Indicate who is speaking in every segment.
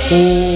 Speaker 1: Om.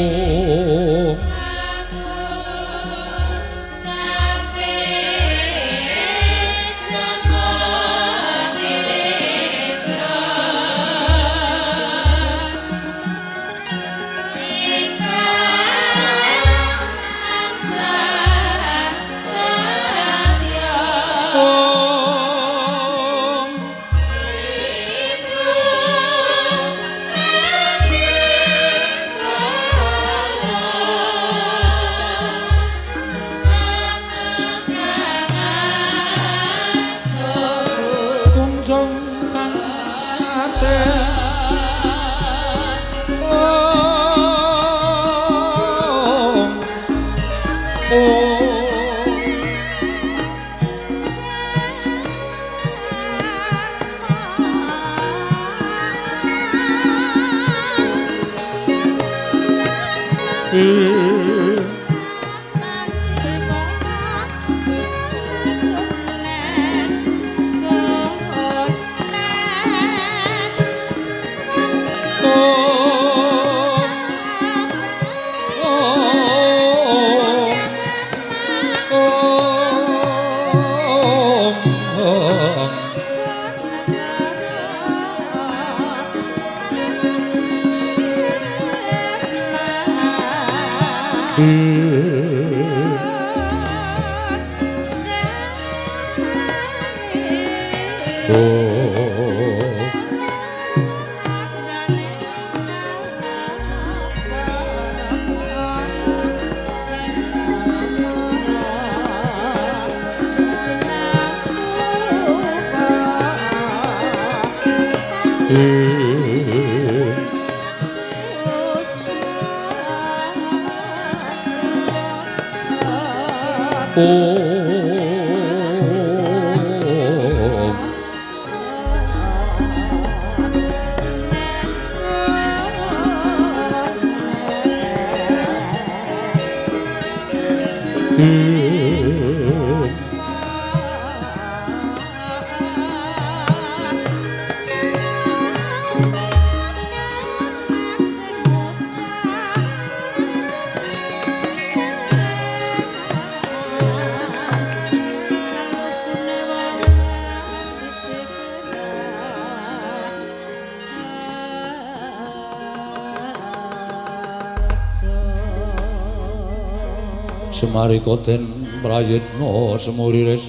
Speaker 1: Semarika den prayitna semuriris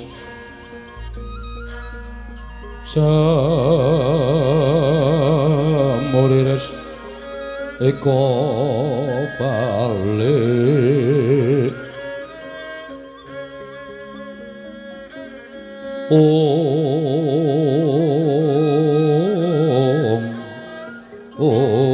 Speaker 1: semuriris eka balik. Om Om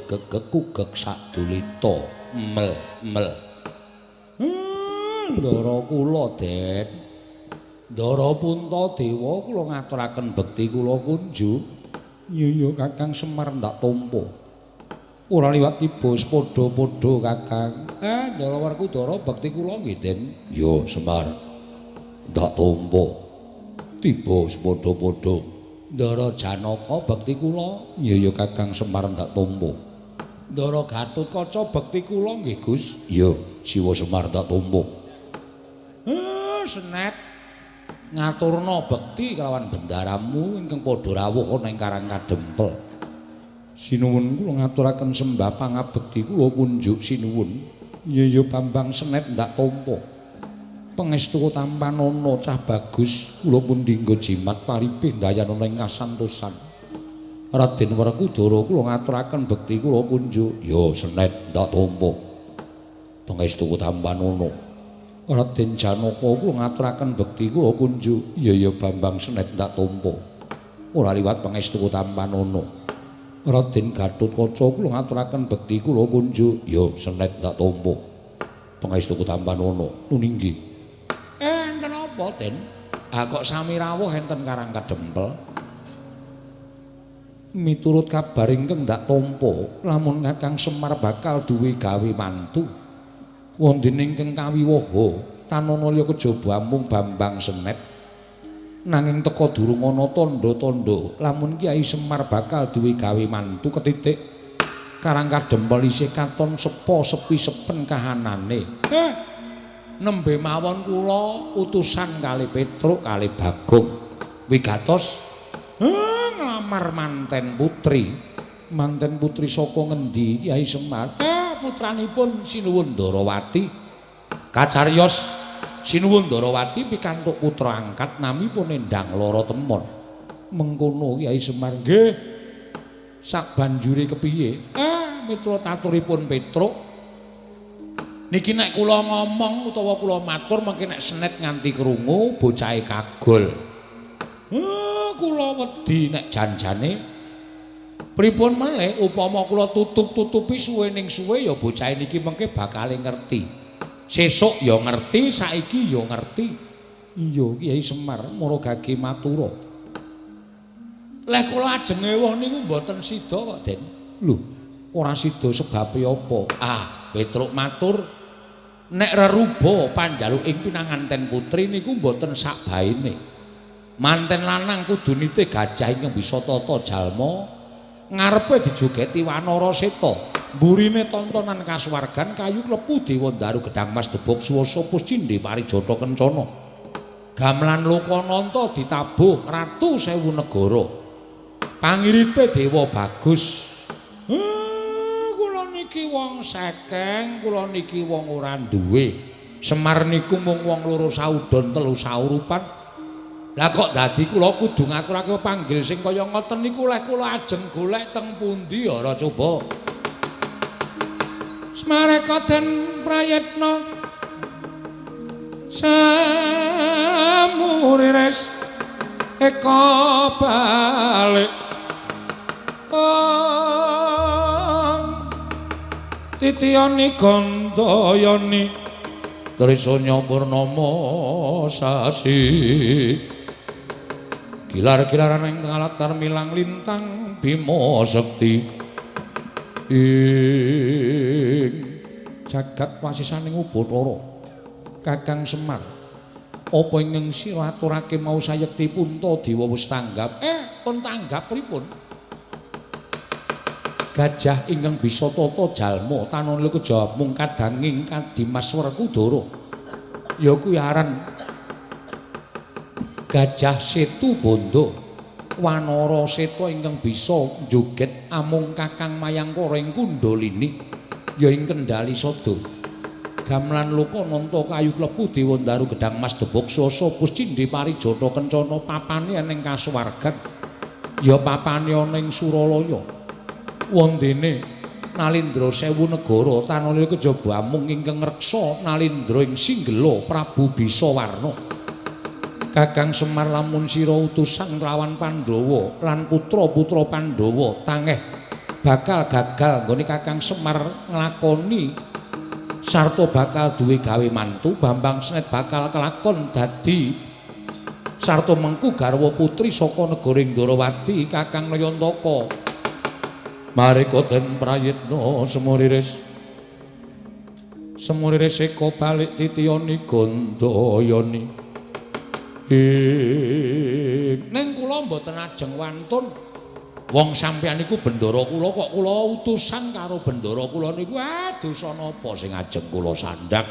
Speaker 1: Kekukek sadulita mel mel. Ndara kula Den, Ndara Puntadewa kula ngaturaken bekti kula kunjuk. Iya iya Kakang Semar ndak tampa. Ora liwat tiba padha-padha Kakang. Ndara Werkudara bekti kula nggih Den. Ya Semar ndak tampa. Tiba padha-padha. Ndara Janaka bekti kula. Iya iya Kakang Semar ndak tampa. Ndara Gatotkaca bekti kula nggih Gus. Iya, Siwa Semar ndak tampa. Senet ngaturna bekti kelawan bendaramu ingkang padha rawuh ana ing Karang Kadempel. Sinuwun kula ngaturaken sembah pangabekti kula kunjuk sinuwun. Iya iya Bambang Senet ndak tampa. Pangestu tampanana cah bagus kula pun dinggo jimat paripih ndayanana ing kasantosan. Raden Werkudara kula ngaturaken bekti kula kunjuk. Ya Senet ndak tampa. Pangestu tampanana. Raden Janaka kula ngaturaken bekti kula kunjuk. Iya ya Bambang Senet ndak tampa. Ora liwat pangestu tampanana. Raden Gatotkaca kula ngaturaken bekti kula kunjuk. Ya Senet ndak tampa. Pangestu tampanana. Nuninggi. Enten apa, Den? Ah kok sami rawuh enten Karang Kadempel? Miturut kabar ingkang ndak tampa, lamun Kakang Semar bakal duwe gawe mantu. Wonten ingkang kawiwaha tanana liya kejaba amung Bambang Senet. Nanging teka durung ana tandha-tandha lamun Kyai Semar bakal duwe gawe mantu ketitik Karang Kadempel isih katon sepo sepi sepen kahanane. Nembe mawon kula utusan kali Petruk kali Bagong wigatos nglamar manten putri. Manten putri saka ngendi Kyai Semar? Putranipun Sinuwun Ndarawati. Kacariyos Sinuwun Ndarawati pikantuk putra angkat namipun Endang Lara Temon. Mengkono Kyai Semar. Nggih. Sabanjure kepiye? Mitra taturipun Petruk. Niki nek kula ngomong utawa kula matur mengki nek senet nganti krungu bocahe kagol. Kula wedi nek janjane pripun melih upama kula tutup-tutupi suwe ning suwe ya bocahe niki mengke bakal ngerti. Sesuk ya ngerti, saiki ya ngerti. Iya, Kyai Semar mara gage matura. Leh kula ajeng ewuh niku mboten sida kok, Den. Lho, ora sida sebabe apa? Ah, Petruk matur, nek reruba panjaluk ing pinanganten putri niku mboten sakbaene. Manten lanang kudu nitih gajah ingkang bisa tata jalma, ngarepe dijogeti wanara seta. Mburine tontonan kasuwargan kayu klepu dewa ndaru gedang mas debok suwasa puscindhe parijata kencana. Gamelan Lokananta ditabuh ratu sewu negara. Pangirite dewa bagus. Kula niki wong sekeng, kula niki wong ora duwe. Semar niku mung wong loro saudon telu saurupan. Lah kok dadi kula kudu ngaturake panggil sing kaya ngoten niku leh kula ajeng golek teng pundi ora coba. Smareka den prayitna samurires eka balik ong titiyani gandayani trisanya purnama sasi gilar-gilaran ing tengah latar milang lintang bima sekti ing jagat wasisaning Ubathara. Kakang Semar, apa ingkang sira aturake mau sayekti Puntadewa wis tanggap? Pun tanggap pripun? Gajah ingkang bisa tata jalma tanana kejawab mung kadanging Kadimas Werkudara. Ya kuwi aran Gajah Setu Bandha. Wanara seta ingkang bisa njoget amung Kakang Mayangkara ing Kundalini ya ing Kendali Sada. Gamelan Lokananta kayu klepu dewa ndaru gedang mas debok swasa puscindhe parijata kencana papane ning kasuwargan ya papane ana ing Suralaya. Wondene Nalindra sewu negara tanana kejaba amung ingkang ngreksa Nalindra ing Singgela Prabu Bisawarna. Kakang Semar lamun sira utusan lawan Pandhawa lan putra-putra Pandhawa tangeh bakal gagal nggone Kakang Semar nglakoni sarta bakal duwe gawe mantu. Bambang Senet bakal kelakon dadi sarta mengku garwa putri saka negara Ndrawati Kakang Nayantaka. Mareka den prayitna semuriris semuriris eka balik titiyani gandayani. Ning kula mboten ajeng wantun. Wong sampeyan niku bendara kula kok kula utusan karo bendara kula niku dosa napa sing ajeng kula sandhak.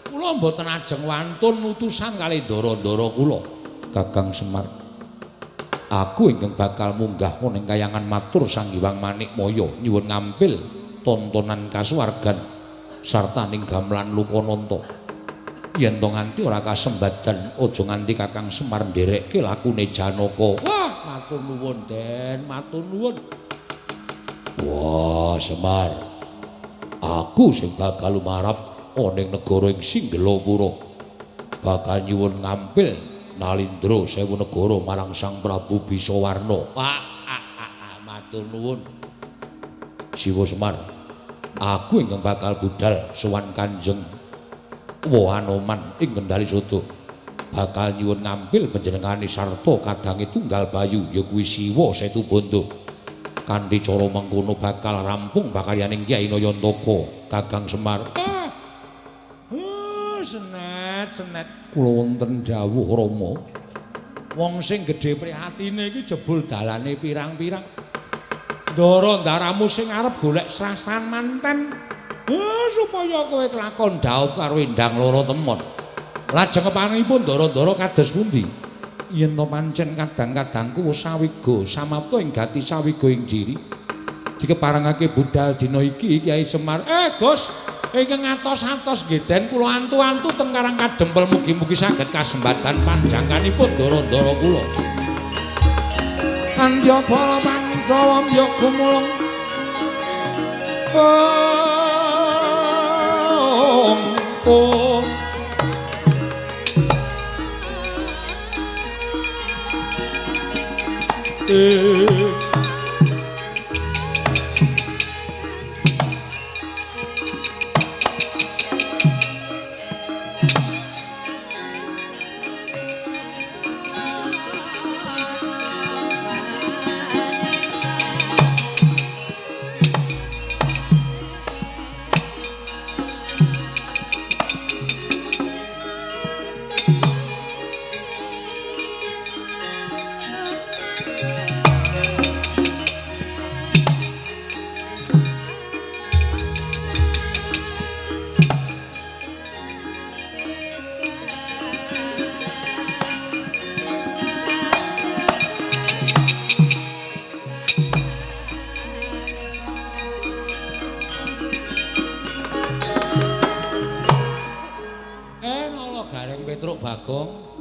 Speaker 1: Kula mboten ajeng wantun utusan kali ndara-ndara kula. Kakang Semar, aku ingkang bakal munggah ning kayangan matur Sang Hyang Manikmaya nyuwun ngampil tontonan kasuwargan sarta ning gamelan Lokananta. Yen to nganti ora kasembadan aja nganti Kakang Semar nderekke lakune Janaka. Wah, matur nuwun, Den, matur nuwun. Wah, Semar. Aku sing bakal lumarap ana ing negara ing Singgelapura. Bakal nyuwun ngampil Nalindra sewu negara marang Sang Prabu Bisawarna. Wah, matur nuwun. Siwa Semar, aku ingkang bakal budal sowan Kanjeng Wahanoman ing Kendali Sada. Bakal nyuwun ngampil panjenengane sarta kadange tunggal bayu ya kuwi Siwa Setubandha. Kanthi cara mengkono bakal rampung pakaryaning Kyai Nayantaka. Kakang Semar. Senet, senet. Kula wonten dawuh Rama. Wong sing gedhe prihatine iki jebul dalane pirang-pirang. Ndara ndaramu sing arep golek srasan manten. Supaya kowe kelakon dhaup karo Endang Loro Temon. Lajeng kepanipun ndara-ndara kados pundi? Yen to pancen kadang-kadangku wis sawiga samapta ing gati sawiga ing jiri. Dikeparengake budal dina iki Kyai Semar. Gus, ingkang atos-atos nggih den kula antu-antu teng Karang Kadempel mugi-mugi saged kasembadan panjangkanipun ndara-ndara kula. Andya bala Pandhawa ya gumulung. Om.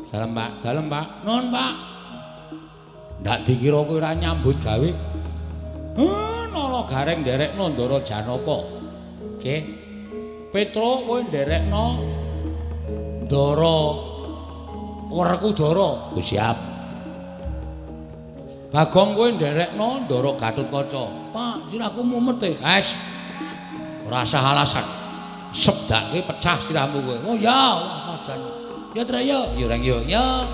Speaker 1: Dalem Pak, dalem Pak. Nun Pak. Ndak dikira kowe ora nyambut gawe. Nala Gareng nderekno Ndara Janaka. Nggih. Petro kowe nderekno Ndara Werkudara. Oh, siap. Bagong kowe nderekno Ndara Gatotkaca. Pak, sirahku mumet e. Wes. Ora usah alasan. Sebdake pecah sirahmu kowe. Oh ya, wah jan. Ya Tra yo, yo reng yo. Ya.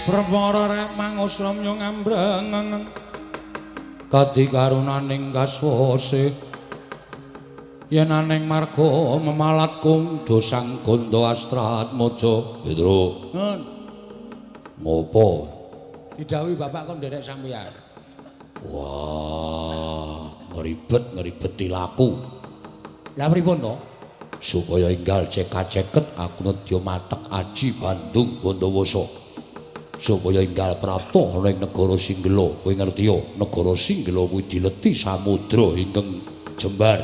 Speaker 1: Perwara rek mangusramya ngambreng kadi karunaning kaswase yen aning marga memalat kung dosang gondo astratmaja. Petro ngopo didhawuhi bapak kon nderek sampeyan? Wah, ngribet-ngribeti laku. Lah pripun to? Supaya enggal cekak-ceket aku nedya matek aji Bandung Bondowoso. Supaya enggal prapta ana ing negara Singgela. Kowe ngerti ya, negara Singgela kuwi dileti samudra ingkang jembar.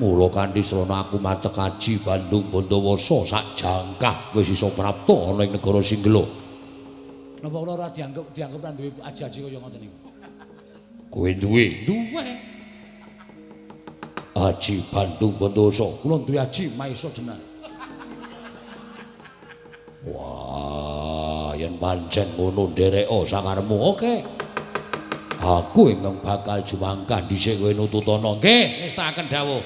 Speaker 1: Mula kanthi srana aku matek aji Bandung Bondowoso sak jangkah wis iso prapta ana ing negara Singgela. Napa kula ora dianggep ra duwe aji-aji kaya ngoten niku? Kowe duwe? Duwe. Aji Bandung Bondowoso. Kula duwe aji Maesa Jenar. Wah, yen pancen ngono ndereka sakarepmu. Oke. Aku ingkang bakal jumangkah dhisik kowe nututana. Nggih, ngestakaken dawuh.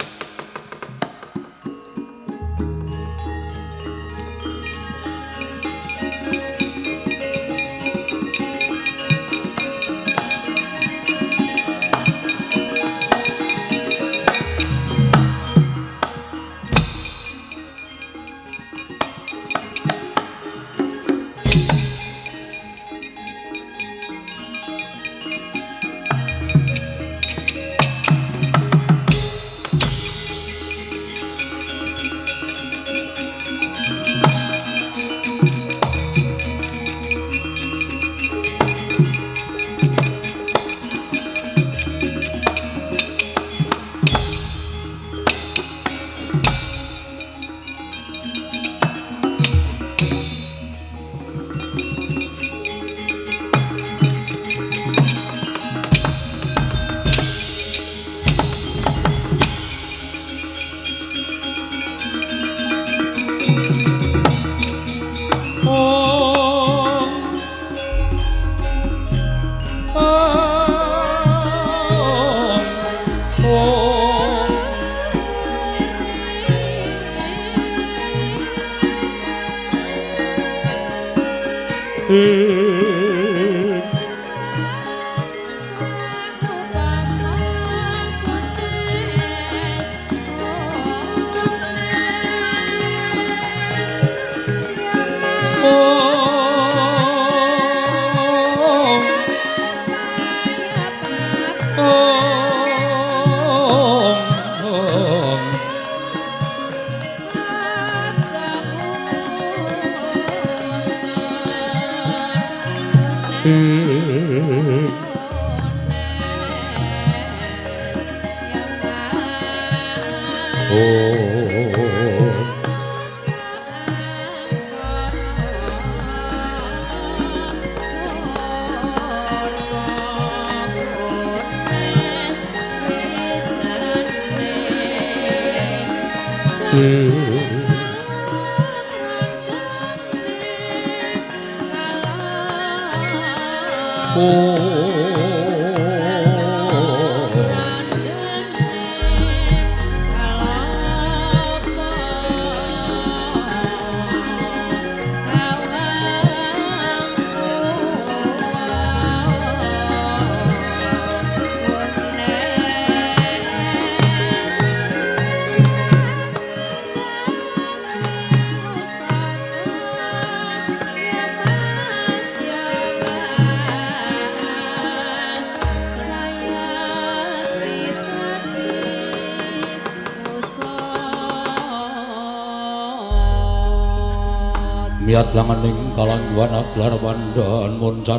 Speaker 1: Miyat langening kalangguhan aglar pandhan moncar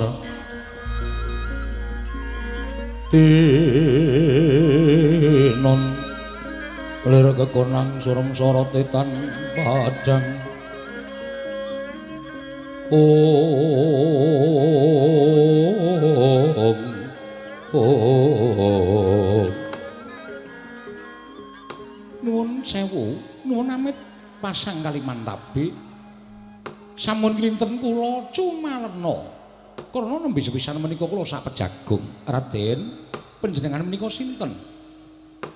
Speaker 1: tinon lir kekonang surem sorote tan padhang. Om om. Nuwun sewu, nuwun amit pasang Kalimantabi. Sampun kinten kula cumalena. Karena nembe sepisan menika kula sapejagung. Raden, panjenengan menika sinten?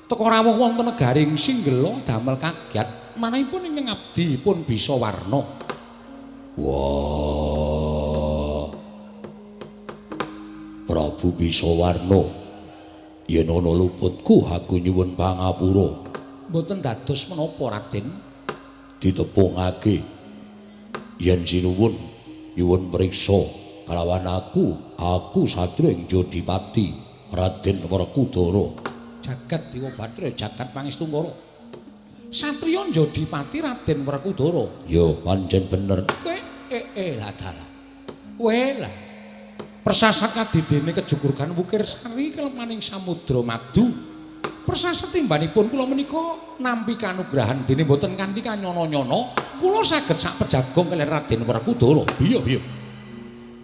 Speaker 1: Teka rawuh wonten negaring Singgela damel kaget manahipun ingkang abdi pun bisa warna. Wah. Prabu Bisawarna, yen ana luputku aku nyuwun pangapura. Mboten dados menapa, Raden? Ditepungake. Yen sinuwun nyuwun priksa kalawan aku, aku satriya ing Jodipati Raden Werkudara. Jagat Dewa Bathara, jagat Pangestungkara. Satriya Jodipati Raden Werkudara. Ya pancen bener. Lah dalah. Weh lah. Persasat kadidene kejugurgan Wukir Sari kelemaning Samudra Madu. Persasat timbanipun kula menika nampi kanugrahan dene mboten kanthi kanyono-nyono, kula saged sak pejagong kaliyan Raden Werkudara. Piye piye.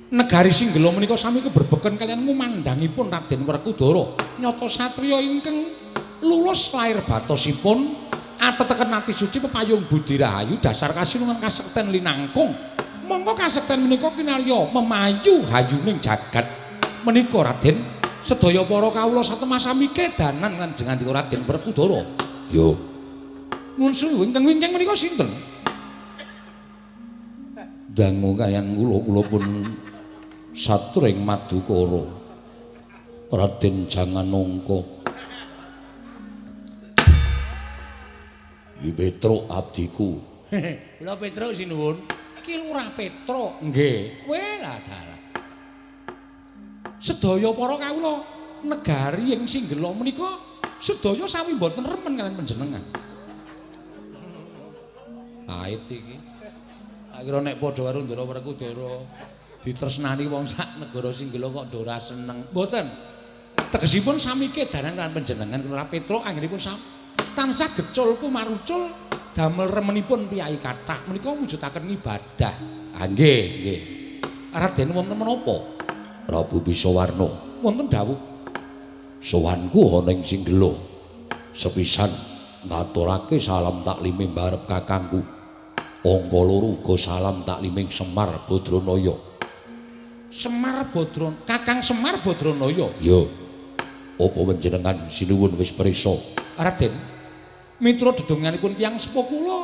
Speaker 1: Negari Singgela menika sami keberbeken kaliyan ngumandhangipun Raden Werkudara. Nyata satriya ingkang lulus lair batosipun ateteken ati suci pepayung budi rahayu dasar kasinungan kasekten linangkung. Mongko kasekten menika kinarya memayu hayuning jagat menika Raden. Sedaya para kawula satemah sami kedanan kanjeng Andika Raden Werkudara. Yo. Nuwun sewu ingkang wingking menika sinten? Dangu kaliyan kula, kula pun satring madukara. Raden Janganongka. Iki Petruk abdiku. Kula Petruk sinuwun. Ki Lurah Petruk. Nggih. Kowe lah dalah. Sedaya para kawula negari ing Singgela menika sedaya sami mboten remen kaliyan panjenengan. Pait iki. Tak kira nek padha karo Ndara Werkudara ditresnani wong sak negara Singgela kok ora seneng. Mboten. Tegesipun sami kedanan kaliyan panjenengan Lurah Petruk anggenipun sami tansah gecul kumarucul damel remenipun priyayi kathah menika mujudaken ibadah. Ah nggih, nggih. Raden wonten menapa? Prabu Bisawarna wonten dawuh. Sowanku ana ing Singgela. Sepisan ngaturake salam taklime mbarep kakangku. Angka loro uga salam takliming Semar Badranaya. Semar Badran, Kakang Semar Badranaya. Ya. Apa panjenengan sinuwun wis prisa? Raden, mitra dedonganipun tiyang sepuh kula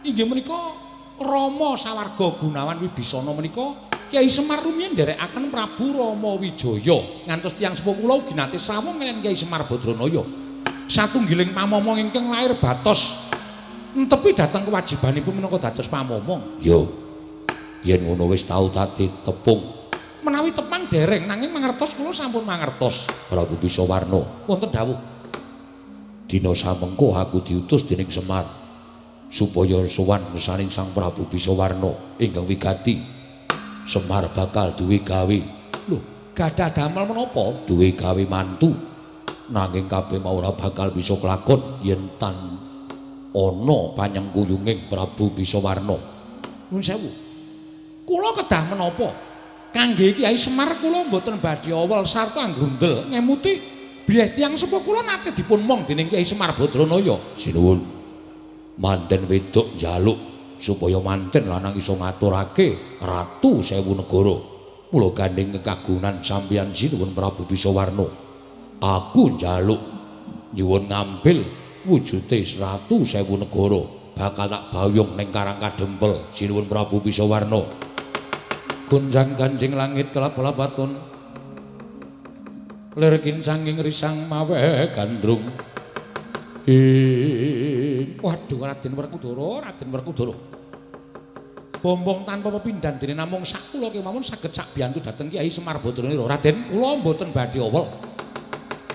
Speaker 1: inggih menika Rama Sawarga Gunawan Wibisana menika Kyai Semar rumiyin nderekaken Prabu Rama Wijaya ngantos tiyang sepuh kula ugi nate srawung kaliyan Kyai Semar Badranaya. Satunggiling pamomong ingkang lair batos entepi dhateng kewajibanipun minangka dados pamomong. Ya. Yen ngono wis tau dadi tepung. Menawi tepang dereng nanging mangertos kula sampun mangertos. Prabu Bisawarna wonten dawuh. Dina samengko aku diutus dening Semar supaya sowan ngesaning Sang Prabu Bisawarna ingkang wigati. Semar bakal duwe gawe. Lho, gadah damel menapa? Duwe gawe mantu. Nanging kabeh mau ora bakal bisa kelakon yen tan ana panyengkuyunging Prabu Bisawarna. Nuwun sewu. Kula kedah menapa? Kangge Kyai Semar kula mboten badhe awel sarta anggrundel ngemuti bilih tiyang sepuh kula nate dipun mong dening Kyai Semar Badranaya. Sinuwun. Manten wedok njaluk supaya manten lanang iso ngaturake ratu sewu negara. Mula gandeng kekagunan sampeyan sinuwun Prabu Bisawarna. Aku njaluk nyuwun ngambil wujute ratu sewu negara bakal tak bayung ning Karang Kadempel sinuwun Prabu Bisawarna. Gonjang ganjing langit kelap-lapatun lir kincanging risang mawe gandrung. Waduh Raden Werkudara, Raden Werkudara. Bombong tanpa pepindhan dene namung sak kula kemawon saged sak biyantu dhateng Kyai Semar Badranaya. Raden kula mboten badhe awel.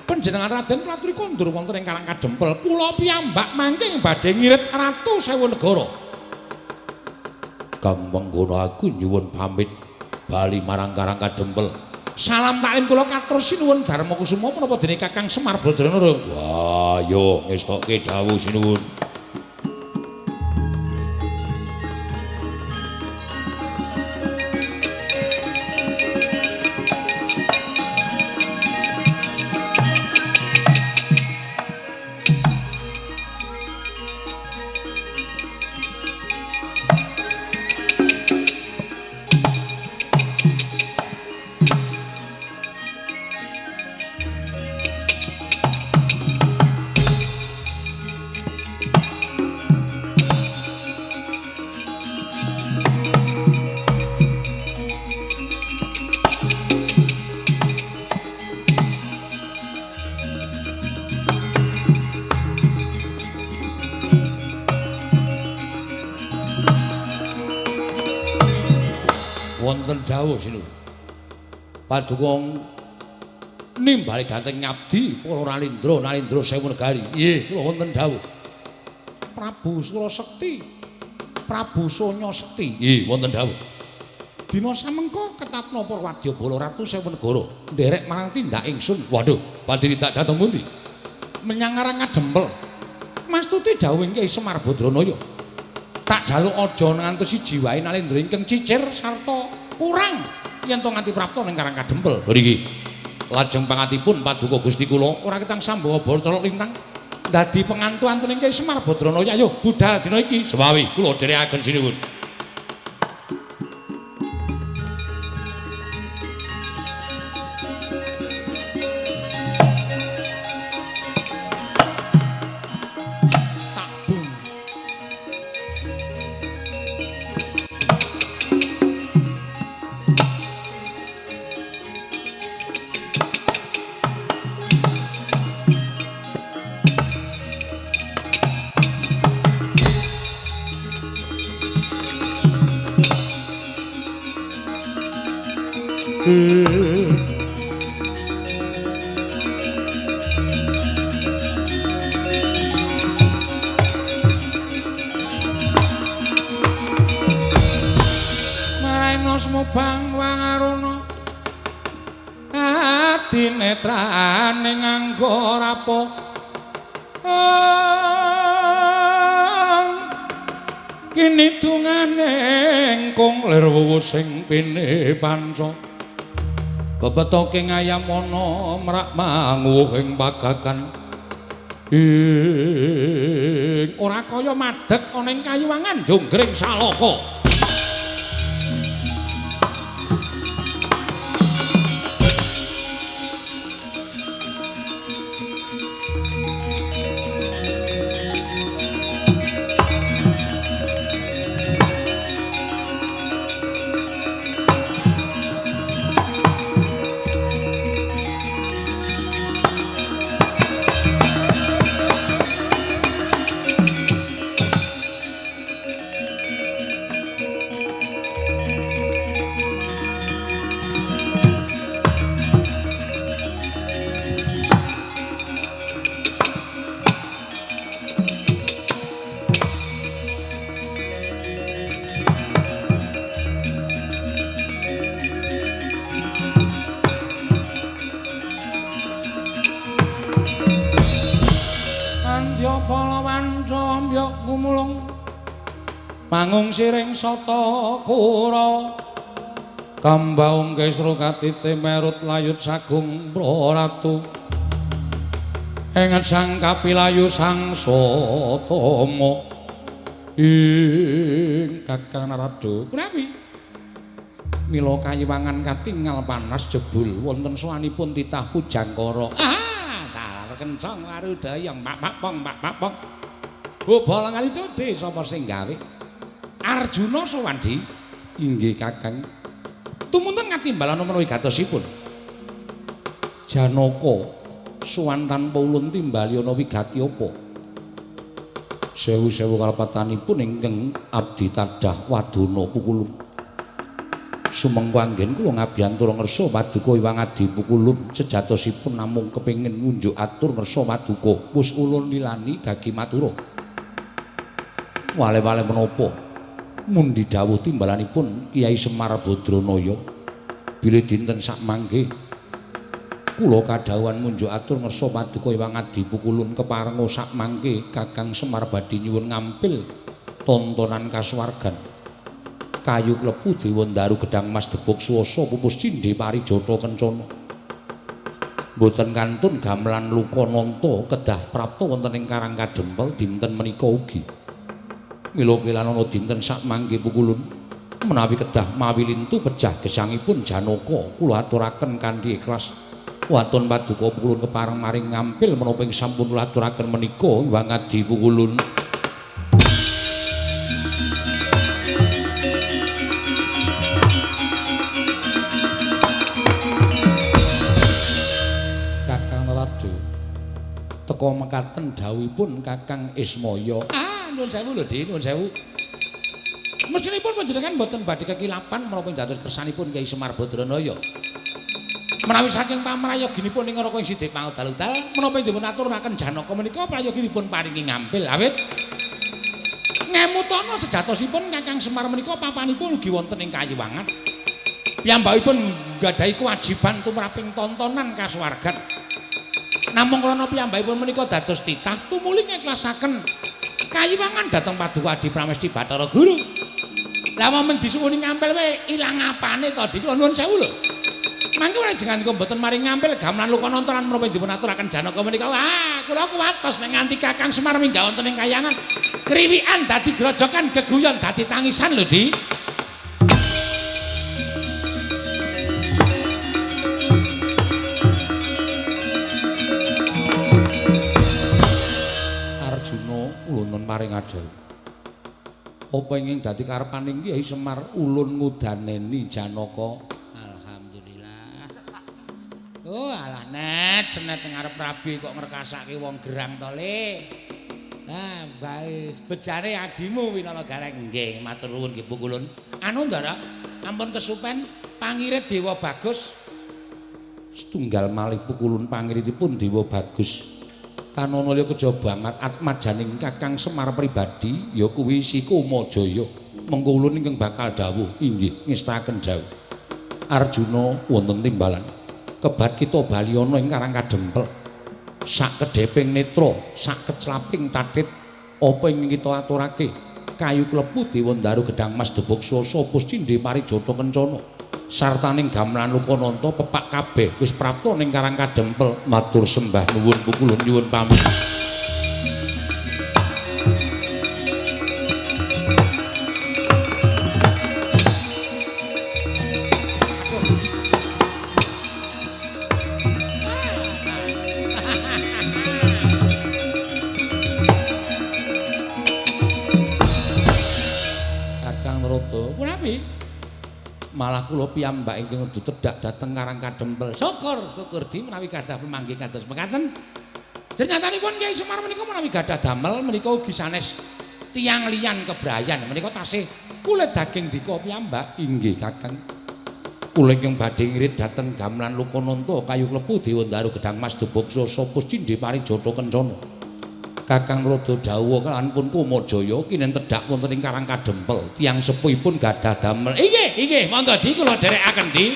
Speaker 1: Panjenengan Raden platuri kondur wonten ing Karang Kadempel. Kula piyambak mangke badhe ngirit ratu sewu negara. Kang mengkono aku nyuwun pamit bali marang Karang Kadempel. Salam taklim kula katur sinuwun Darma Kusuma menapa dene Kakang Semar Badranaya. Wah, yo ngestokke dawuh sinuwun. Wonten dawuh sinuwun. Paduka nimbali dhateng ngabdi para nalindra nalindra sewu negari. Nggih, kula wonten dawuh. Prabu Surasekti, Prabu Sonya Sekti. Nggih, wonten dawuh. Dina samengko ketapna para wadyabala ratu sewu negara nderek marang tindak ingsun. Waduh, badhe tindak dhateng pundi? Menyang Karang Kadempel. Mastuti dawuhing Kyai Semar Badranaya. Tak jaluk aja ngantos siji wae nalindra ingkang cicir sarta kurang yen to nganti prapta ning Karang Kadempel. Mriki lajeng pangatipun paduka Gusti kula ora ketang sambawa bara colok lintang dadi pengantu-antuning Kyai Semar Badranaya. Ayo budal dina iki. Sewawi kula dherekaken sinuwun. Maraina smubang wangaruna adinetrane nganggo rapo kini dungane engkung lir wuwu sing pine panca bebetoke ngayamana mrak manguwuh ing pagagan ing ora kaya madeg ana ing kayuwangan jonggring salaka. Mangung siring sata kura kambaung kesru katite merut layut sagung praratu enget sang kapilayu sang satama ing Kakang Narada kunawi mila kayiwangan katingal panas jebul wonten sowanipun titah Pujangkara. Ah dalah kencang warudayang pak pak pong pak pak pong bobolan kali codhe sapa sing gawe Arjuna Suwandi. Inggih Kakang. Tumunten katimbalan menawi gatosipun Janaka sowan tanpa ulun timbali ana wigati apa? Sewu-sewu kalepatanipun ingkang abdi tadah wadana pukulun. Sumengko anggen kula ngabiyantura ngersa paduka Hyang Adi Pukulun sejatosipun namung kepengin ngunjuk atur ngersa paduka. Wus ulun lilani gagi matura. Wale-wale menapa? Mundi dawuh timbalanipun Kyai Semar Badranaya bilih dinten sakmangke kula kadhawuhan munjuk atur ngersa paduka Hyang Adi Pukulun keparenga sakmangke Kakang Semar badhe nyuwun ngampil tontonan kasuwargan kayu klepu dewa ndaru gedang mas debuk swasa pupus cindhe parijata kencana mboten kantun gamelan luka nanta kedah prapta wonten ing Karang Kadempel dinten menika ugi. Mila kelanana dinten sakmangke Pukulun menawi kedah mawi lintu pejah gesangipun Janaka kula aturaken kanthi ikhlas waton paduka Pukulun kepareng maring ngampil menapa ing sampun kula aturaken menika Hyang Adi Pukulun. Kakang Narada teka mekaten dawuhipun Kakang Ismaya. Nuwun sewu lho, Dik, nuwun sewu. Mestinipun panjenengan mboten badhe kekilapan menapa ing dados kersanipun Kyai Semar Badranaya. Menawi saking pamrayoginipun ing Raka ing Sidik Pangudal-udal, menapa ing dipun aturaken Janaka menika prayogi dipun paringi ngampil awit ngemutana sejatosipun Kakang Semar menika papanipun ugi wonten ing kayiwangan. Piyambakipun nggadahi kewajiban tumraping tontonan kasuwargan. Namung krana piyambakipun menika dados titah tumuli ngikhlasaken kayiwangan dhateng Paduka Adi Pramesti Bathara Guru. Lah momen disuwuni ngampil wae ilang apane to Dik? Nuwun sewu lho. Mangke panjenengan kok mboten maring ngampil gamelan luka nontonan menapa dipun aturaken Janaka menika. Wah, kula kuwatos nek nganti Kakang Semar minggah wonten ing kayangan. Kriwikan dadi grojokan, geguyon dadi tangisan lho, Dik. Arjuna ulun maring adhawu. Apa ingin dadi karepaning Kyai Semar ulun ngudaneni Janaka? Alhamdulillah. Oh alah net senet ngarep rabi kok ngrekasake wong gerang to le. Ah bae bejane adimu Winala Gareng. Nggih matur nuwun nggih Pukulun. Anu Ndara, ampun kesupen Pangirit Dewa Bagus. Setunggal malih pukulun pangiritipun Dewa Bagus. Kanana liya kejaba amat atmajaning Kakang Semar pribadi ya kuwi Si Kumajaya. Mengko ulun ingkang bakal dawuh inggih ngestaken dawuh. Arjuna wonten timbalan. Kebat kita bali ana ing Karang Kadempel. Sak kedheping netra, sak keclaping tathit apa ing kita aturake? Kayu klepu Dewa Ndaru Gedhang Mas Debok Swasa Puscindhe Parijata Kencana. Sartaning gamelan Lokananta pepak kabeh wis prapta ning Karang Kadempel. Matur sembah nuwun pukulun nyuwun pamit. Kakang Narada, punapi? Malah kula piyambak ingkang tedhak dhateng Karang Kadempel. Syukur, syukur di menawi gadah pemanggih kados mekaten. Jernyatanipun Kyai Semar menika menawi gadah damel menika ugi sanes tiyang liyan kebrayan menika tasih kulit daging dika piyambak. Inggih Kakang. Kula ingkang badhe ngirit dhateng gamelan Lokananta kayu klepu Dewa Ndaru Gedhang Mas Debok Swasa Puscindhe Parijata Kencana. Kakang Narada dawuh kalawan pun Kumajaya kinen tedhak wonten ing Karang Kadempel. Tiyang sepuhipun gadah damel. Inggih, inggih, monggo di kula dherekaken di.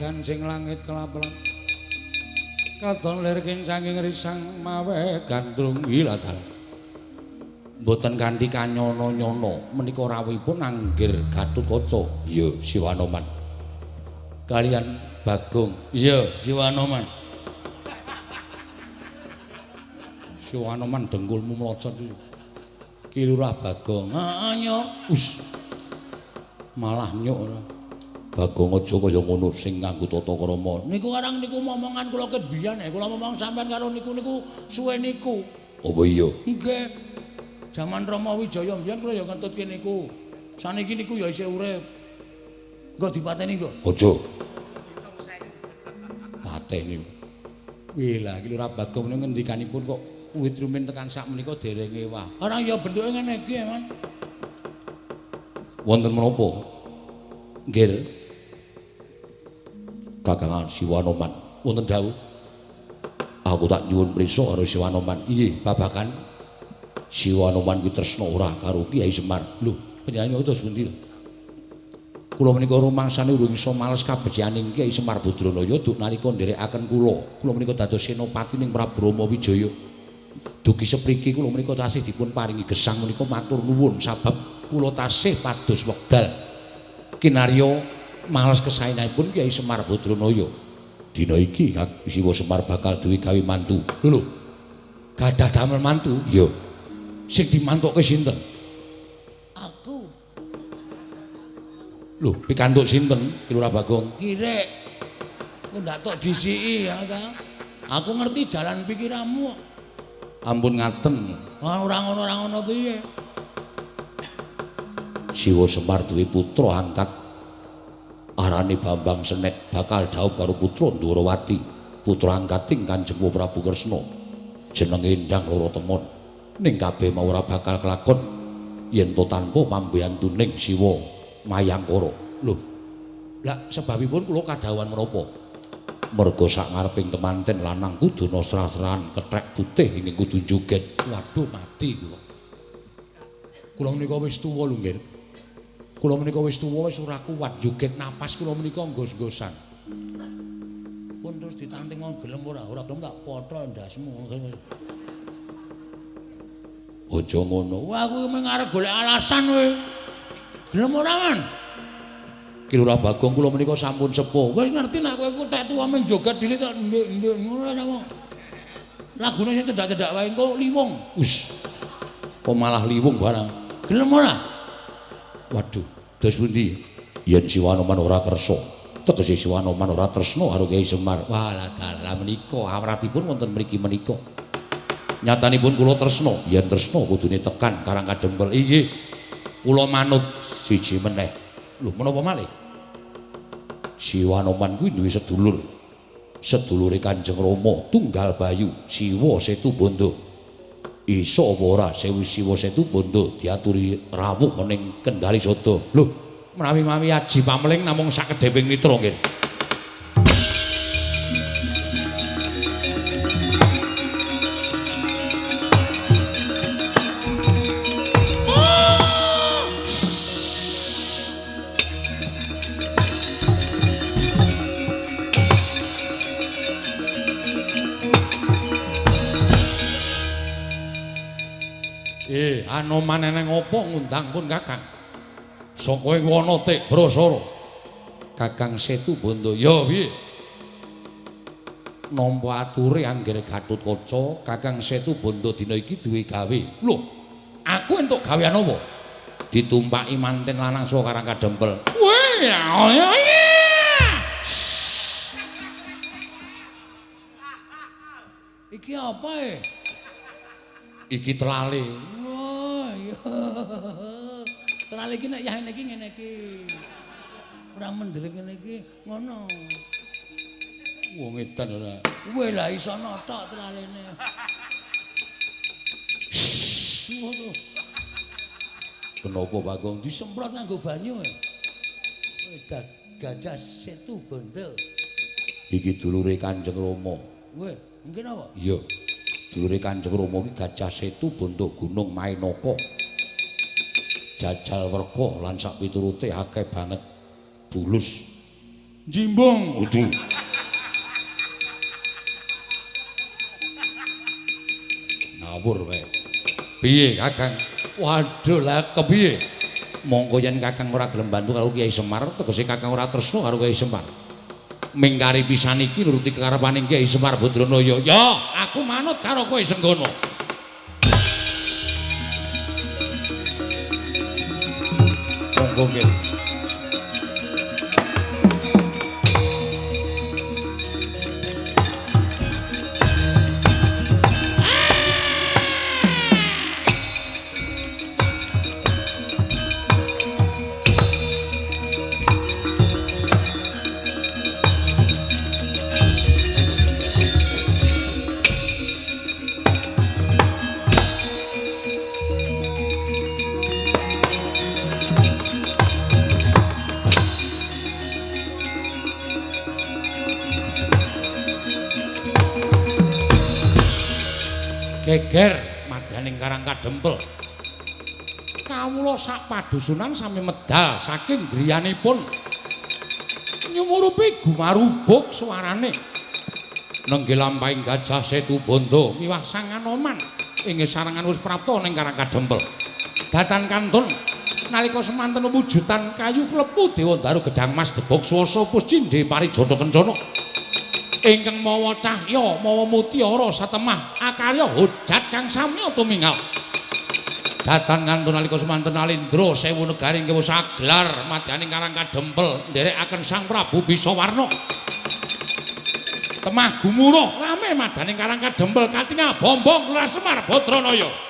Speaker 1: Kancing langit kelapelan katon lir kincanging risang mawe gandrung wilatal. Mboten kanthi kanyono-nyono menika rawuhipun Anggir Gatotkaca. Iya Siwanoman. Kalian Bagong. Iya Siwanoman. Siwanoman dengkulmu mlocot iki. Ki Lurah Bagong. Heeh nyok. Us. Malah nyok ora. Bagong aja kaya ngono sing nganggo tata krama. Niku arang niku momongan kula ket biyen, kula momong sampean karo niku niku suwe niku. Apa iya? Nggih. Jaman Rama Wijaya mbiyen kula ya ngentutke niku. Saniki niku ya isih urip. Engko dipateni kok. Aja. Pateni. Wih lah iki Lurah Bagong niku ngendikanipun kok wit rumin tekan sak menika dereng ewah. Ora ya bentuke ngene iki, Man. Wonten menapa? Nggih. Kakangan Siwanoman wonten dawuh. Aku tak nyuwun prisa karo Siwanoman. Inggih, babagan Siwanoman kuwi tresna ora karo Kyai Semar. Lho, panjenengan terus pundi lho? Kula menika rumangsane urung iso males kabecikaning Kyai Semar Badranaya duk nalika nderekaken kula. Kula menika dados senopati ning Prabu Rama Wijaya. Dugi sepriki kula menika tasih dipun paringi gesang menika matur nuwun sabab kula tasih pados wekdal kinarya males kesaenanipun Kyai Semar Badranaya. Dina iki Siwa Semar bakal duwe gawe mantu. Lho lho. Gadah damel mantu? Iya. Sing dimantukke sinten? Aku. Lho, pikantuk sinten Ki Lurah Bagong? Kirek. Kok ndak tok disiki ya ta? Aku ngerti jalan pikiranmu. Ampun ngaten. Ora ngono ora ngono piye? Siwa Semar duwe putra angkat arane Bambang Senet bakal dhaup karo putra Ndorowati, putra angkating Kanjeng Prabu Kresna. Jenenge Endang Loro Temon. Ning kabeh mau ora bakal kelakon yen to tanpa pambiyantuning Siwa Mayangkara. Lho. Lah sebabipun kula kadhawuhan menapa? Merga sak ngareping temanten lanang kudu srah-srahan kethek putih ing kudu joget. Waduh mati kula. Kula menika wis tuwa lho nggih. Kula menika wis tuwa wis ora kuat joget napas kula menika nggos-nggosan. Pun terus ditanting wong gelem ora? Ora gelem tak potol ndasmu. Aja ngono. Wah aku mung arep golek alasan kowe. Gelem ora, Man? Ki Lurah Bagong kula menika sampun sepuh. Wis ngerti nek kowe ku tek tuwa mung joget dhilit tok ndek-ndek ngono ta. Lagune sing cedhak-cedhak wae engko liwung. Wis. Kok malah liwung barang. Gelem ora? Waduh, dos pundi? Yen Siwanoman ora kersa, tegese Siwanoman ora tresna karo Kyai Semar. Walah dalah menika awratipun wonten mriki menika. Nyatanipun kula tresna, yen tresna kudune tekan Karang Kadempel. Inggih. Kula manut siji meneh. Lho, menapa malih? Siwanoman kuwi duwe sedulur. Sedulure Kanjeng Rama Tunggal Bayu, Siwa Setu Bondo. Iso apa ora Sewu Siwa Setu Bondo diaturi rawuh ning Kendari Sada. Lho, menawi-mawi aji pameling namung sakedheping mitra nggih. Anoman eneng apa ngundang pun Kakang? Saka ing wana Tibrasara. Kakang Setu Bondo. Ya piye? Nampa ature anggere Gatotkaca, Kakang Setu Bondo dina iki duwe gawe. Lho, aku entuk gawean apa? Ditumpaki manten lanang saka Karang Kadempel. Weh, ya. Iki apa e? Iki telale. Terale iki nek yah iki ngene iki. Ora mendelik ngene iki ngono. Wong edan ora. Kowe lah iso notok teralene. Ngono. Kenapa Bagong disemprot nganggo banyu? Kowe Gajah Setu Bondo. Iki dulure Kanjeng Rama. Kowe mungkin apa? Iya. Dulure Kanjeng Rama iki Gajah Setu Bondo Gunung Mainaka. Jajal werka lan sak piturute akeh banget bulus. Jimbung udu. Ngawur wae. Piye Kakang? Waduh lah kepiye? Monggo yen Kakang ora gelem bantu karo Kyai Semar, tegese Kakang ora tresna karo Kyai Semar. Mingkari pisan iki nuruti kekarepane Kyai Semar Badranaya. Ya, aku manut karo kowe Senggono. Monggo nggih. Geger madaning Karang Kadempel. Kawula sak padusunan sami medal saking griyanipun. Nyumurupi gumarubuk suarane. Nenggih lampahing Gajah Setu Bondo miwah Sang Anoman inggih sarengan wis prapta ning Karang Kadempel. Datan kantun nalika semanten wujudan kayu klepu Dewandaru gedang mas debog swasa puscindhe parijata kencana. Ingkang mawa cahya mawa mutiara satemah akarya hojat kang samya tumingal. Datan kantun nalika semanten alindra sewu negari ingkang wis aglar madyaning Karang Kadempel nderekaken Sang Prabu Bisawarna. Temah gumuruh rame madyaning Karang Kadempel katingal bombong Lurah Semar Badranaya.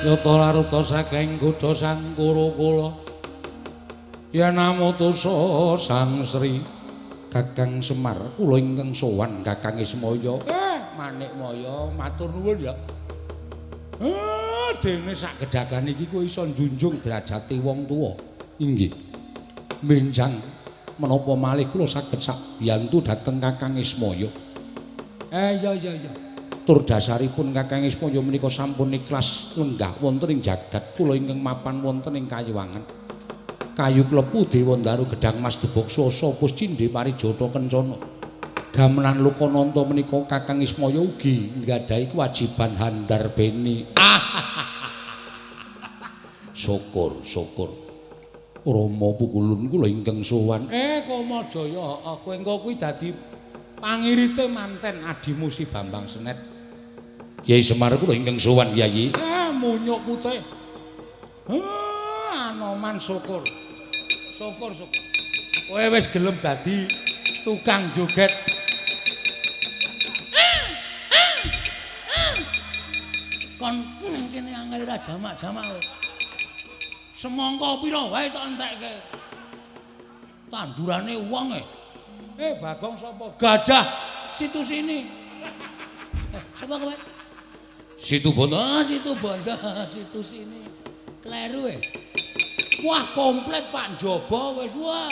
Speaker 1: Yata laruta saking kutha Sang Kurukula. Yen amutusa Sang Sri Kakang Semar kula ingkang sowan Kakang Ismaya. Manikmaya matur nuwun ya. Dene sak gedhagan iki kowe iso njunjung derajate wong tuwa. Inggih. Benjang menapa malih kula saged sabiyantu dhateng Kakang Ismaya. Iya iya iya. Tur dasaripun Kakang Ismaya menika sampun ikhlas lenggah wonten ing jagat kula ingkang mapan wonten ing Kayiwangan. Kayu klepu Dewa Ndaru Gedhang Mas Debok Swasa Puscindhe Parijata Kencana. Gamelan Lokananta menika Kakang Ismaya ugi nggadahi kewajiban handarbeni. Syukur, syukur. Rama pukulun kula ingkang sowan. Kamajaya, heeh, kowe engko kuwi dadi pangirite manten adimu si Bambang Senet. Yai Semar kula ingkang sowan Yai. Munyuk putih. Anoman syukur. Syukur, syukur. Kowe wis gelem dadi tukang joget. Kon nang kene angel ra jamak-jamak kowe. Semangka pira wae tok entekke. Tandurane wong e. Bagong sapa? Gajah situ sini. Sapa kowe? Situ Bondo. Oh, Situ Bondo, situ sini. Kleru e. Wah, komplit Pak njaba wis wah.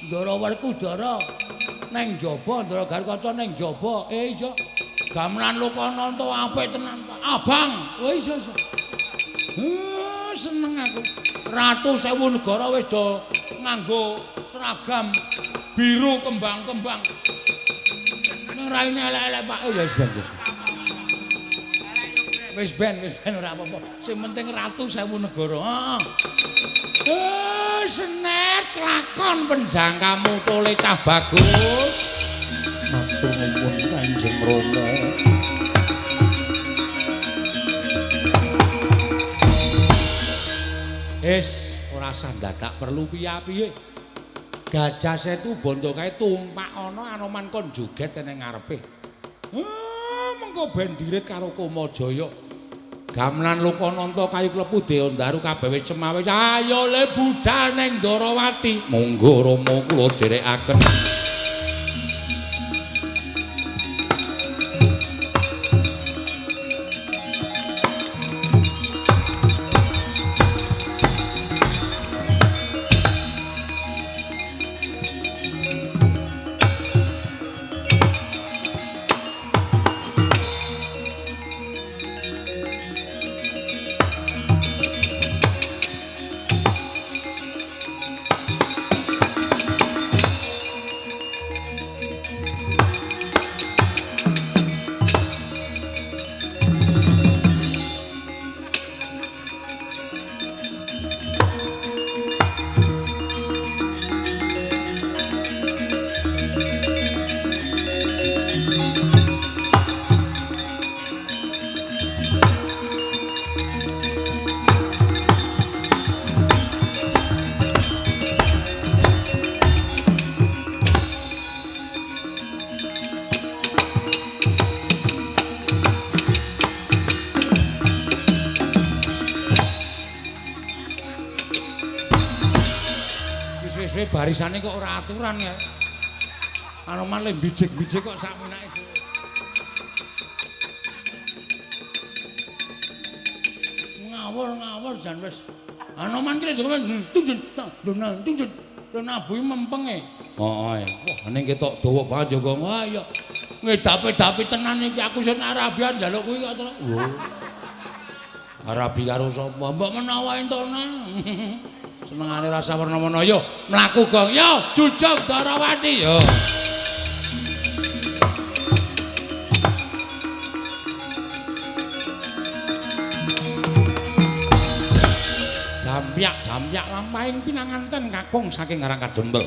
Speaker 1: Ndara Werkudara neng njaba, Ndara Garukaca neng njaba. Iya. Gamelan Lokananta apik tenan, Pak. Abang. Oh iya iya. Seneng aku. Ratu sewu negara wis do nganggo seragam biru kembang-kembang. Ning raine elek-elek Pak. Ya wis ben. Wis ben ora apa-apa. Sing penting ratu sewu negara. Heeh. Senet kelakon penjangkamu tole cah bagus. Matur nuwun Kanjeng Rama. Wis ora usah dadak perlu piye-piye. Gajah Setu Bondo kae tumpak ana Anoman kon joget ning ngarepe. Mengko ben dirit karo Kamajaya. Gamelan Lokananta kayu klepu Dewa Ndaru kabeh wis cemawis. Ayo le budal ning Ndarawati. Monggo Rama kula dherekaken. Barisane kok ora aturan ya. Anoman le bijik-bijik kok sak menake dhewe. Ngawur-ngawur jan wis. Anoman ki lho tunjun tunjun lho nabuhi mempenge. Heeh. Wah, ning ketok dawa banget yo kok. Wah ya ngedapi-dapi tenan iki aku sing Arabian njaluk kuwi kok terus. Lho. Arabi karo sapa? Mbok menawa entone. Senengane rasa werna-werna yo mlaku gong yo jujug Darawati yo. Dampyak-dampyak lampahing pinanganten kakung saking Karang Kadempel.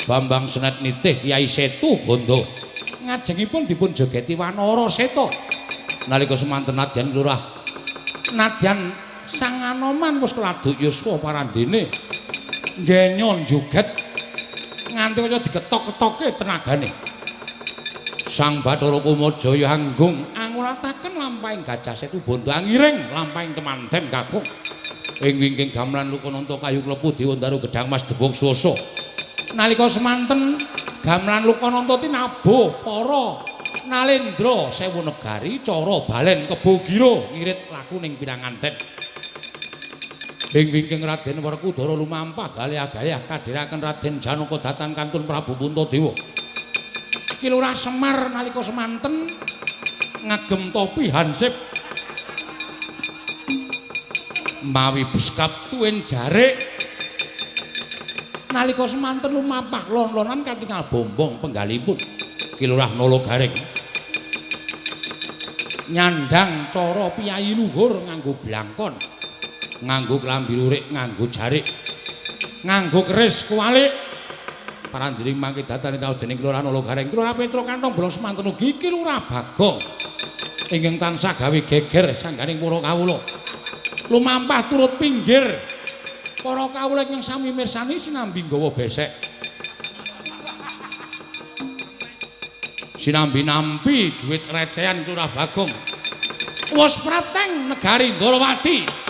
Speaker 1: Bambang Senet nitih Kyai Setu Bondo. Ngajengipun dipun jogeti Wanara Seta. Nalika semanten nadyan lurah nadyan Sang Anoman wis keladuk yuswa parandene nggenyon joget nganti kaya diketok-ketoke tenagane. Sang Bathara Kumajaya anggung ngulataken lampahing Gajah Setu bondo angiring lampahing temanten kakung. Ing wingking gamelan Lukananta kayu klepu Dewa Ndaru gedhang Mas Debog Swasa. Nalika semanten gamelan Lukananta tinabuh para nalendra sewu negari cara balen kebo gira ngirit laku ning pinanganten. Ing wingking Raden Werkudara lumampah galih-galih kadhiraken Raden Janaka datan kantun Prabu Puntadewa. Ki Lurah Semar nalika semanten ngagem topi hansip mawi beskap tuwin jarik. Nalika semanten lumampah lon-lonan katingal bombong penggalipun Ki Lurah Nala Gareng nyandang cara piyayi luhur nganggo blangkon, nganggo klambi lurik, nganggo jarik, nganggo keris kuwalik. Parandiring mangke datane taos dening Ki Lurah Nala Gareng, Ki Lurah Petro kantong bolong semanten ugi Ki Lurah Bagong ingkang tansah gawe geger sangganing para kawula. Lumampah turut pinggir para kawula ingkang sami mirsani sinambi nggawa besek, sinambi nampi dhuwit recehan Ki Lurah Bagong. Wos prateng negari Ndorowati.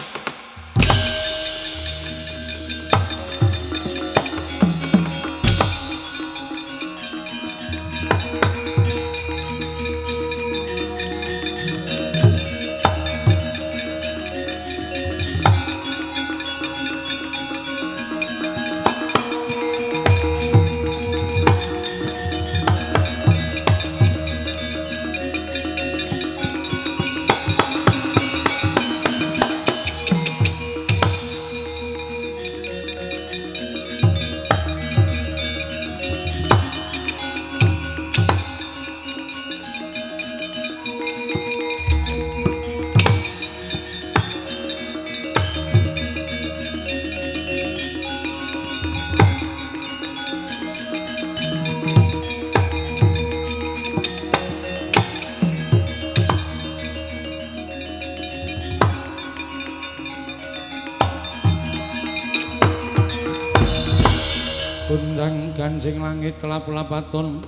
Speaker 1: Gancing langit kelap-lapaton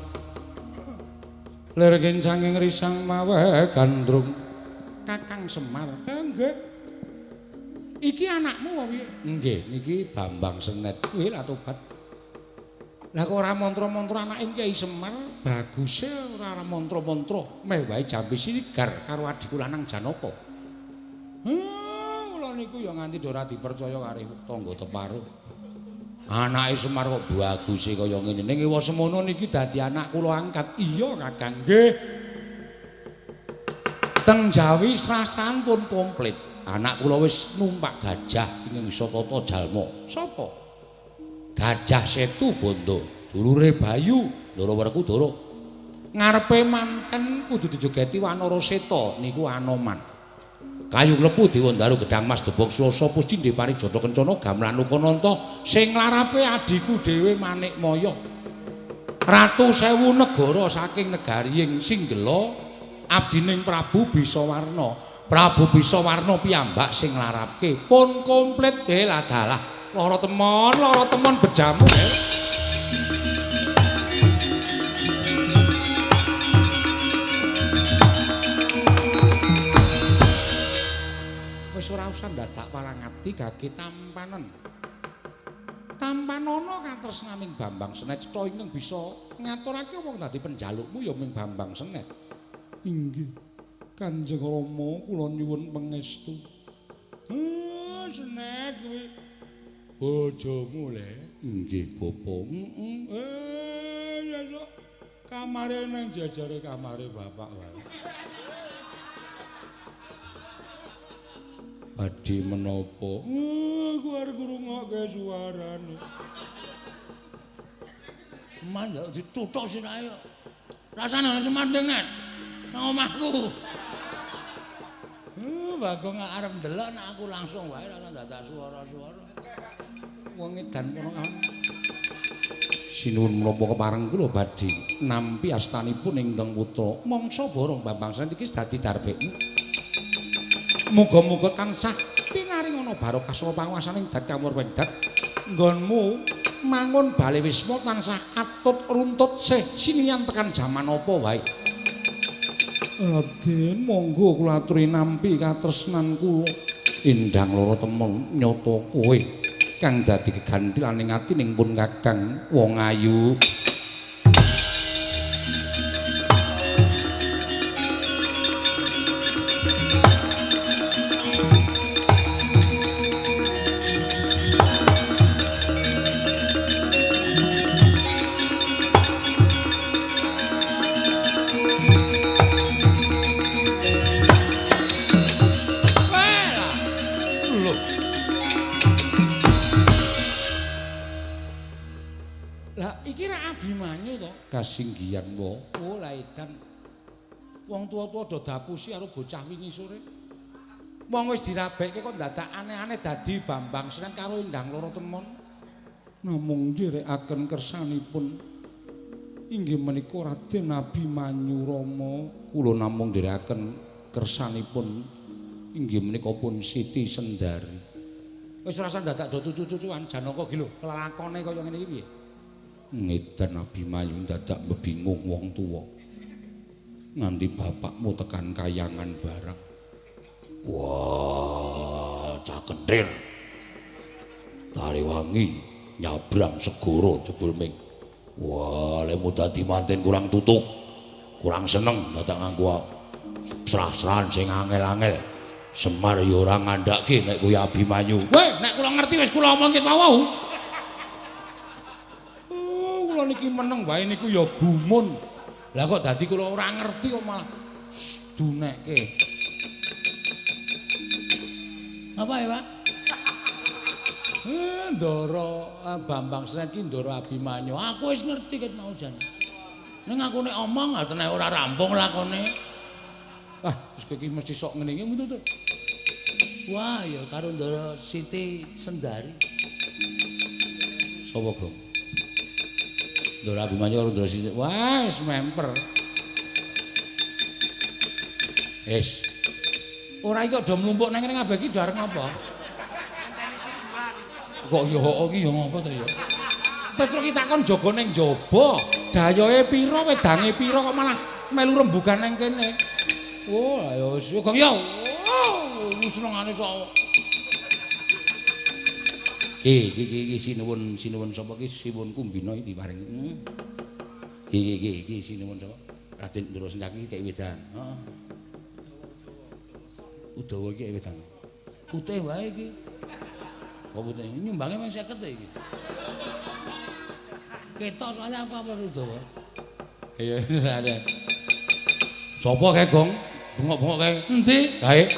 Speaker 1: lir kencanging risang mawe gandrung. Kakang Semar, nggih. Iki anakmu apa piye? Nggih, niki Bambang Senet. Kuwi lah tobat. Lah kok ora mantra-mantra anake Kyai Semar, baguse ora mantra-mantra, meh wae jambi sinigar karo adhiku lanang Janaka. Kula niku ya nganti ora dipercaya karo tangga teparo. Anake Semar kok baguse kaya ngene. Ning ewa semono niki dadi anak kula angkat. Iya, Kakang. Nggih. Teng Jawi srasan pun komplit. Anak kula wis numpak gajah ingkang isa tata jalma. Sapa? Gajah Setu Bondo, dulure Bayu, Ndara Werkudara. Ngarepe manten kudu dijogeti Wanara Seta niku Anoman. Kayu klepu Dewa Ndaru gedhang Mas Debog Swasa Pusti Parijata Kencana gamelan Lukananta sing larape adhiku dhewe Manikmaya. Ratu sewu negara saking negari ing Singgela abdining Prabu Bisawarna. Prabu Bisawarna piyambak sing nglarapke pun komplit. Dalah lara temon bejamu. Wis ora usah dadak walangati gage tampanen. Tampanana katresnaning Bambang Senet cetha ingkang bisa ngaturake wong dadi penjalukmu ya ming Bambang Senet. Inggih. Kanjeng Rama kula nyuwun pangestu. Senet kuwi bojomu le. Inggih, Bapak. Heeh. Ya sok kamare nang jajare kamare bapak wae. Badhe menapa? Aku arep ngrungokke suarane. Man yo dituthuk sirahe. Rasane ana semandeng Nes. Nang omahku. Bagong arep ndelok nek aku langsung wae ora dadak suara-suara. Wong edan kono kae. Sinuwun menapa kepareng kula badhe nampi astanipun ingkang putra mangsa borong Bambang Senet iki dadi darbekmu. Muga-muga tansah pinaring ana barokah saka panguwasaning dat kamurwendat. Nggonmu mangun bale wisma tansah atut runtut sih sinian tekan jaman apa wae. Raden, monggo kula aturi nampi katresnan kula. Endang Loro Temon nyata kowe kang dadi geganthilaning atining pun Kakang wong ayu. Kasinggihan wa. Oh lah edan. Wong tuwa-tuwa do dapusi karo bocah wingi sore. Wong wis dirabekke kok dadak aneh-aneh dadi Bambang Senen karo Endang Loro Temon. Namung nderekaken kersanipun inggih menika Raden Abimanyu Rama. Kula namung nderekaken kersanipun inggih menika pun Siti Sendari. Wis ora usah dadak do cucu-cucuan Janaka ki lho, kelakone kaya ngene iki piye? Ngedan Abimanyu dadak bebingung wong tuwa. Nganti bapakmu tekan kayangan barang. Wah, cah kenthir. Tariwangi nyabrang segara jebul ming. Wah, lemu dadi manten kurang tutuk. Kurang seneng dadak nganggo serah-serahan sing angel-angel. Semar ya ora ngandhake nek kuwi Abimanyu. Weh, nek kula ngerti wis kula omongke wau. Kula niki meneng wae niku ya gumun. Lah kok dadi kula ora ngerti kok malah dunekke. Apa ya, Pak? Ndara Bambang Senen ki Ndara Abimanyu. Aku wis ngerti ket mau jan. Ning aku nek omong atene ora rampung lakone. Ah, wis kowe iki mesti sok ngene iki ngono to. Wah, ya karo Ndara Siti Sendari. Sapa, Gong? Ndara Abimanyu karo Ndara Siti. Wah, wis memper. Wis. Ora iki do mlumpuk nang kene kabeh iki do arep ngapa? Kok ya iki ya ngapa to ya? Petruk iki takon jaga ning jaba, dayohe pira, wedange pira kok malah melu rembugan nang kene. Oh, ya wis Gong ya. Oh, senengane sok. Iki iki iki sinuwun sinuwun sapa iki Siwun Kumbina iki diparingi. Iki iki iki sinuwun sapa? Raden Ndara Sencaki kek wedang. Heeh. Udawa iki wedang. Putih wae iki. Kok putih? Nyumbange mung 50 iki. Ketok soalnya aku apa Udawa. Iya, ada. Sapa kae, Gong? Bengok-bengok kae. Endi? Kae.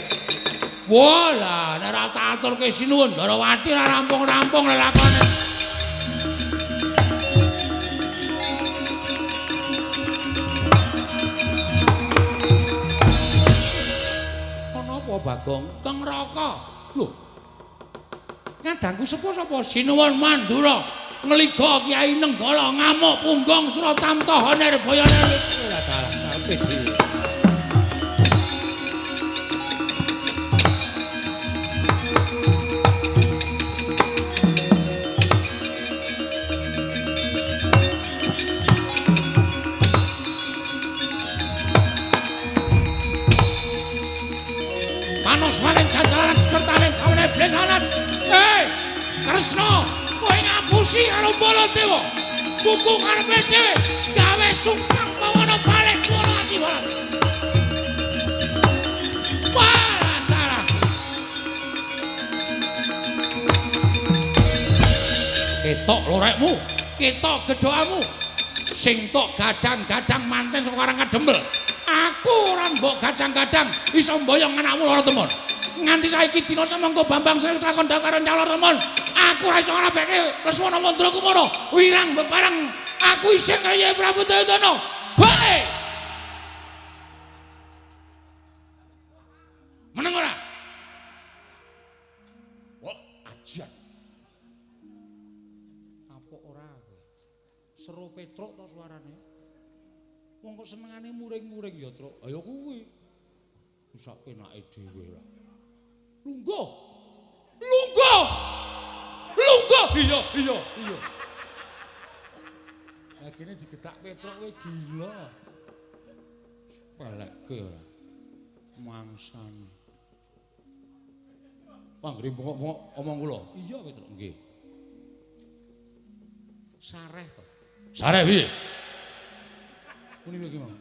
Speaker 1: Wah lah, nek ora tak aturke sinuwun Ndarawati ora rampung-rampung lelakone. Ana apa, Bagong? Kang Raka. Lho. Kadangku sepuh sapa? Sinuwun Mandura. Ngliga Kyai Nenggala ngamuk punggung Suratamta Nirbaya. Ora dalah karepe dhewe. Kresna, kowe ngapusi karo Baladewa. Buku karepe dhewe gawe sungsang pawana balik kula ati wae. Walantara. Ketok lorekmu, ketok gedhokamu. Sing tok gadang-gadang manten saka Karang Kadempel. Aku ora mbok gadang-gadang iso mboyong anakmu Loro Temon. Nganti saiki dina semangka Bambang Senen lakon karo Loro Temon. Aku ora iso ngrabeke Lesmana Mandra Kumara. Wirang bebareng aku isih kaya Prabu Duryudana. Bae. Meneng ora? Wah, ajan. Kapok ora kowe. Seru Petruk to suarane. Wong kok senengane muring-muring ya, Truk. Ayo kuwi. Sak penake dhewe lah. Lungguh. Lungguh. Lungguh. Iya, iya, iya. Lah kene digetak Petruk kowe gila. Pelekke ora. Mangsane. Panggere bengok-bengok omong kula. Iya Petruk, nggih. Sareh to. Sareh piye? Muni piye ki, Mang?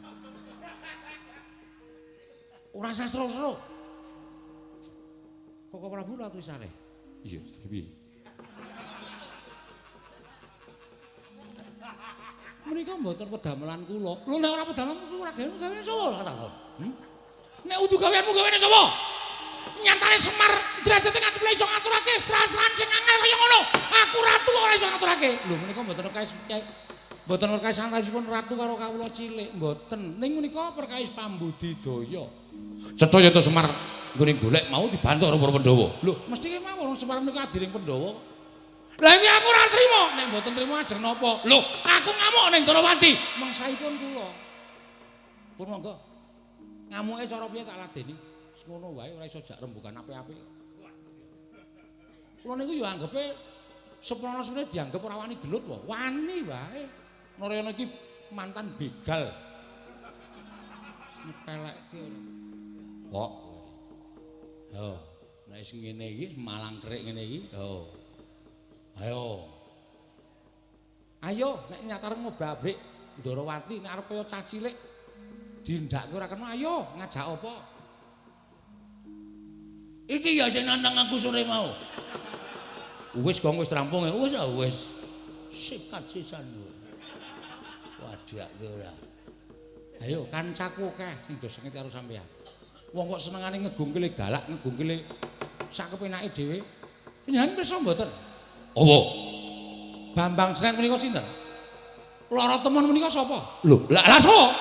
Speaker 1: Ora sastra-sastra. Koko Prabu latri sareh. Iya, sareh piye? Menika mboten pedamelan kula. Lho nek ora pedamelan ora gaweane sapa lho takon. Nek udu gaweanmu gaweane sapa? Nyatane Semar derajate ngaceple iso ngaturake sastra-sastran sing angel kaya ngono. Aku ratu ora iso ngaturake. Lho menika mboten perkawis mboten perkawis antawisipun ratu karo kawula cilik, mboten. Ning menika perkawis pambudidaya. Cetha yen to Semar nggone golek mau dibantu karo para Pandhawa. Lho, mesti kemawon Semar menika adiring Pandhawa. Lah iki aku ora trima. Nek mboten trima ajeng napa? Lho, aku ngamuk ning Darawati. Mengsaipun kula. Pun monggo. Ngamuke cara piye tak ladeni. Wis ngono wae ora iso jak rembugan apik-apik. Kula niku ya anggepe seprana semene dianggep ora wani gelut wae. Wani wae. Narayana iki mantan begal. Nyepelekke ora. Kok. Yo, nek sing ngene iki malang kerik ngene iki, yo. Ayo. Ayo nek nyatare ngobrak-abrik Ndarawati nek arep kaya cah cilik dindhakke ora kena ayo ngajak apa? Iki ya sing nantang aku sore mau. Wis gong wis rampung ya. Wis wis. Sikat sisan. Wadake ora. Ayo kancaku akeh sing do sengit karo sampeyan. Wong kok senengane ngegungkile galak, ngegungkile sak kepenake dhewe. Panjenengan pirsa mboten? Apa? Bambang Sret menika sinten? Lara Temon menika sapa? Lho, lah sapa?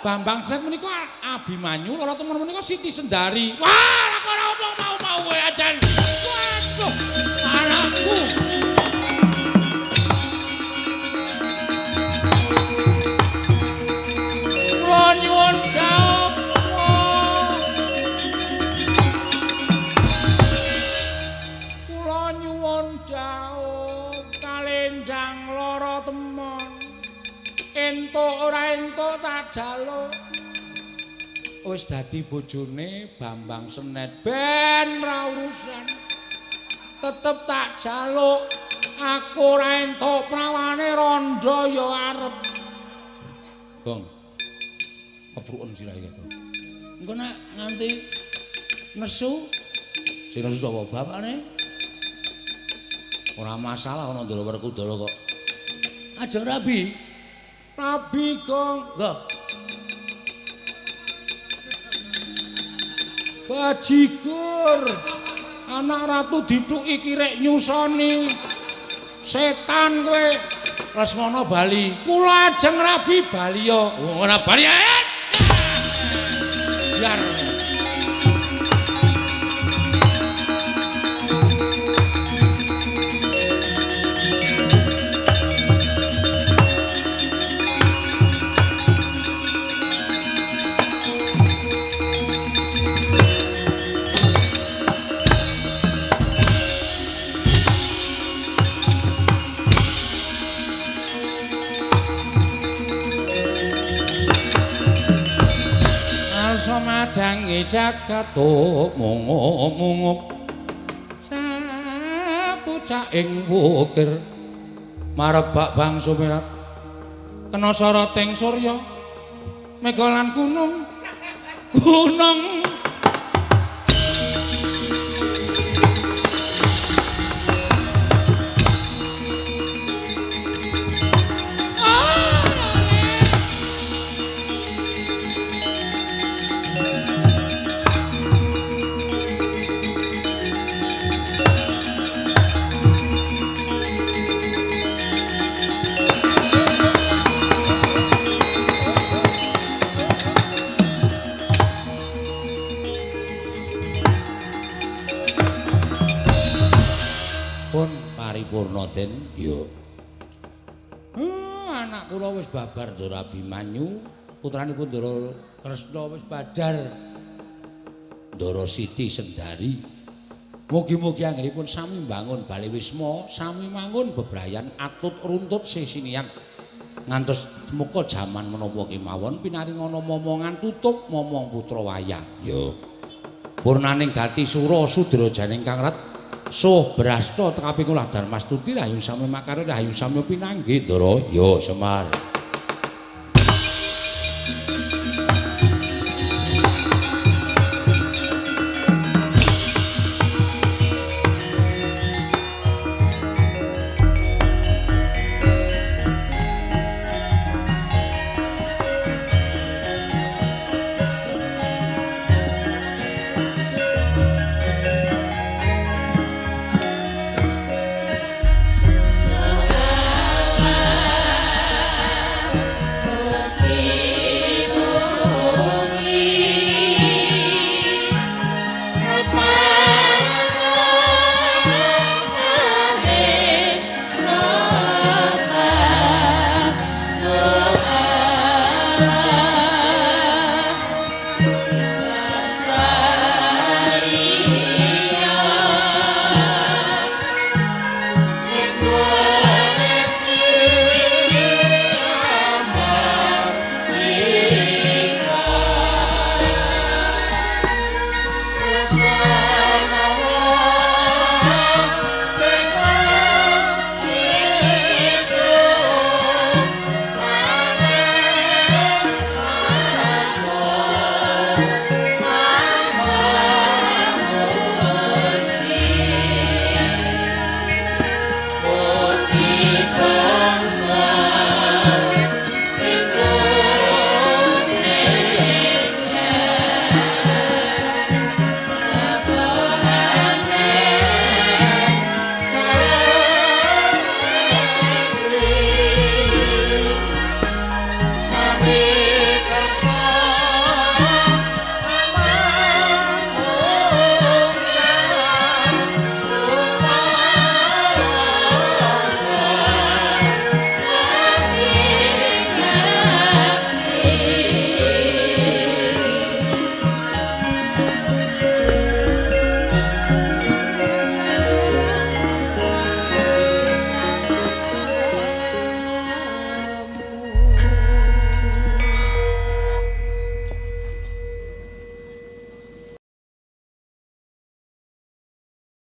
Speaker 1: Bambang Sret menika Abimanyu, Lara Temon menika Siti Sendari. Wah, lah kok ora omong mau-mau kowe ajan. Waduh, anakku. Kula nyuwun jawab. Kula nyuwun jawab kalenjang Lara Temon. Entuk ora entuk tak jaluk. Wis dadi bojone Bambang Senet ben ra urusan. Tetep tak jaluk. Aku ora entuk prawane rondo ya arep. Gong. Kepruken sira iki, Gong. Engko nek nganti nesu sing nesu sapa bapakne? Ora masalah ana Ndara Werkudara kok. Ajeng rabi. Rabi Gong. Nggo. Bajigur. Anak ratu dithuki kirek nyusoni. Setan kowe. Lesmana bali. Kula ajeng rabi bali ya. Ora bali. Biar. Madangi jagat mungup-mungup sapucak ing wukir marebak bangsa mirat kena soroting surya mega lan gunung gunung paripurna Den. Iya. Anak kula wis babar Ndara Abimanyu, putranipun Ndara Kresna wis badar Ndara Siti Sendari. Mugi-mugi anggenipun sami mbangun bale wisma, sami mangun bebrayan atut runtut sesinian ngantos Semoga jaman menapa kemawon pinaringana momongan tutup momong putra wayah. Ya. Purnaning gati sura sudra janing kang ret suh brasta tekapi kula Darmastuti rahayu sami makarya rahayu sami pinanggih Ndara. Ya Semar.